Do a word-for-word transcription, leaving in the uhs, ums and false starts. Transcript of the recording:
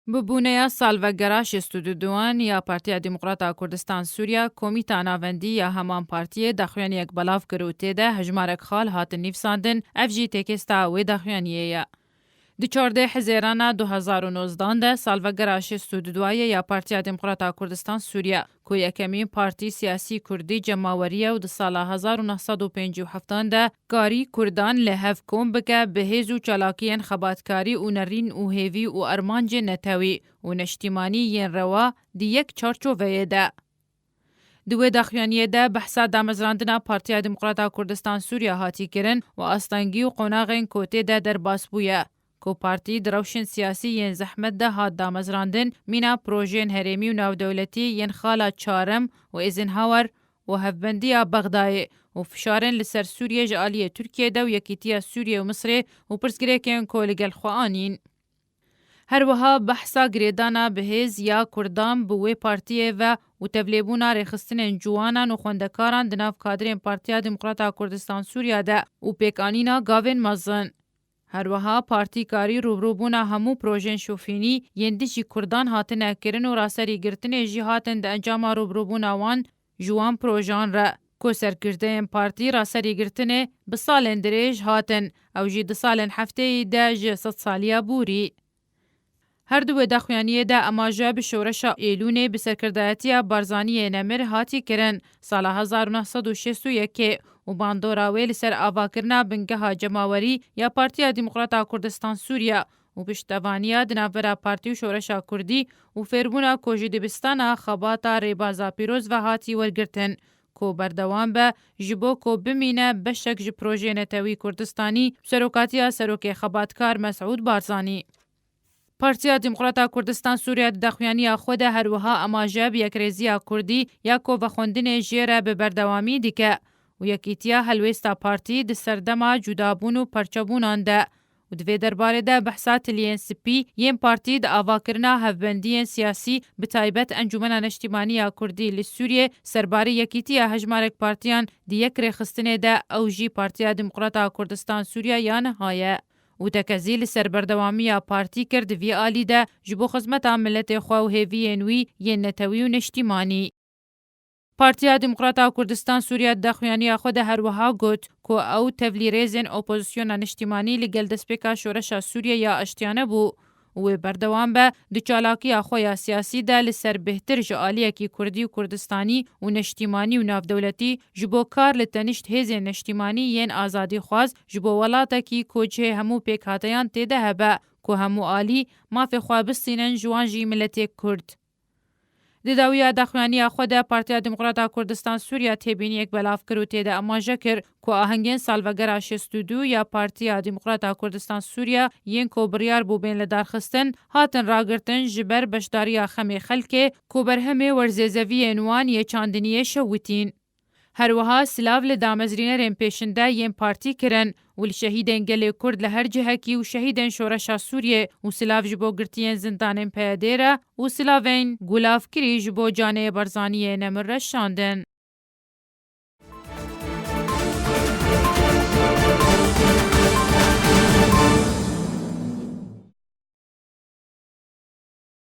Bi bûneya salvegera şêst û duduan ya Partiya Demokrata Kurdistan Sûriya, Komîta Navendî ya heman partiyê daxuyaniyek belav kir û tê de hejmarek xal hatin nivîsandin, ev jî tekesta wê daxuyaniyê ye. Di çardeh Hezêrana du hezar û nozdan de salvegera şêst û duduayê ya Partiya Demokrata Kurdistan Sûriya, ku yekemîn partî siyasî kurdî cemawerî ye û di sala hezar û neh sed û pêncî û heftan de karî kurdan li hev kom bike, bi hêz û çalakiyên xebatkarî û nerîn û hêvî û armancên netewî û neştîmanî yên rewa di yek çarçoveyê de. Di wê daxuyaniyê de behsa damezrandina Partiya Demokrata Kurdistan Sûriya hatî kirin û astengî û qonaxên ku tê de derbas bûye, ku partî di rewşên siyasî yên zehmet de hat damezrandin, mîna projeyên herêmî û navdewletî yên xala çarem û Eisenhower û hevbendiya Bexdayê û fişarên li ser Sûriyê ji aliyê Tirkiyê de û Yekîtiya Sûriyê û Misrê û pirsgirêkên ku li gel xwe anîn. Her wiha behsa girêdana bi hêz ya Kurdan bi wê partiyê ve û tevlêbûna rêxistinên ciwanan û xwendekaran di nav kadrên Partiya Demokrata Kurdistan Sûriya de û pêkanîna gavên mezin. Her wiha partî karî rûbirûbûna hemû projên şofînî yên dijî Kurdan hatine kirin û raserîgirtinê jî hatin di encama rûbirûbûna wan ji wan projan re, ku serkirdeyên partî raserîgirtinê bi salên dirêj hatin, ew jî di salên hefteyî de ji sedsaliya borî. Her di wê daxuyaniyê de emaje bi şoreşa Êlûnê bi serkirdayetiya Barzaniyê Nemir hatî kirin sala hezar û neh sed û şêst û yekê û bandora wê li ser avakirina bingeha cemawerî ya Partiya Demokrata Kurdistan Sûriya û piştevaniya di navbera partî û şoreşa kurdî û fêrbûna ku ji dibistana xebata Rêbaza Pîroz ve hatî wergirtin, ku berdewam be ji bo ku bimîne beşek ji projeyê netewî Kurdistanî bi serokatiya serokê xebatkar Mesûd Barzanî. Partiya Demokrata Kurdistan Sûriya di daxuyaniya xwe de her wiha emaje bi yekrêziya kurdî ya ku vexwendinê jê re bi berdewamî dike û yekîtiya helwêsta partî di serdema cudabûn û perçebûnan de û di vê derbarê de behsa tiliyên spî yên partî di avakirina hevbendiyên siyasî, bi taybet Encûmena Neştîmanî ya Kurdî li Sûriyê, serbarê yekîtiya hejmarek partiyan di yek rêxistinê de, ew jî Partiya Demokrata Kurdistan Sûriya ya niha ye. Û tekezî li ser berdewamiya partî kir di vî alî de ji bo xizmeta miletê xwe û hêviyên wî yên netewî û neştîmanî. Partiya Demokrata Kurdistan Sûriya di daxuyaniya xwe de her wiha got ku ew tevlîrêzên opozisyona niştîmanî li gel destpêka şoreşa Sûriye ya aştiyane bû û wê berdewam be di çalakiya xwe ya siyasî de li ser bêhtir ji aliyekî kurdî û kurdistanî û neştîmanî û navdewletî ji bo kar li tenişt hêzên neştîmanî yên azadîxwaz ji bo welatekî ku cihê hemû pêkhateyan tê de hebe, ku hemû alî mafê xwe bistînin, ji wan jî miletê kurd. Di dawiya daxuyaniya xwe de Partiya Demokrata Kurdistan Sûriya têbîniyek belav kir û tê de amaje kir ku ahengên salvegera şêst û du ya Partiya Demokrata Kurdistan Sûriya yên ku biryar bû bên lidarxistin, hatin ragirtin ji ber beşdariya xemê xelkê ku berhemê werzêzeviyên wan yê çandiniyê şewitîn. Her wiha silav li damezrînerên pêşinde yên partî kirin û li şehîdên gelê Kurd li her cihekî û şehîdên şoreşa Sûriyê û silav ji bo girtiyên zindanên P Y D'ê re û silavên gulavkirî ji bo canê Barzaniyê Nemir re şandin.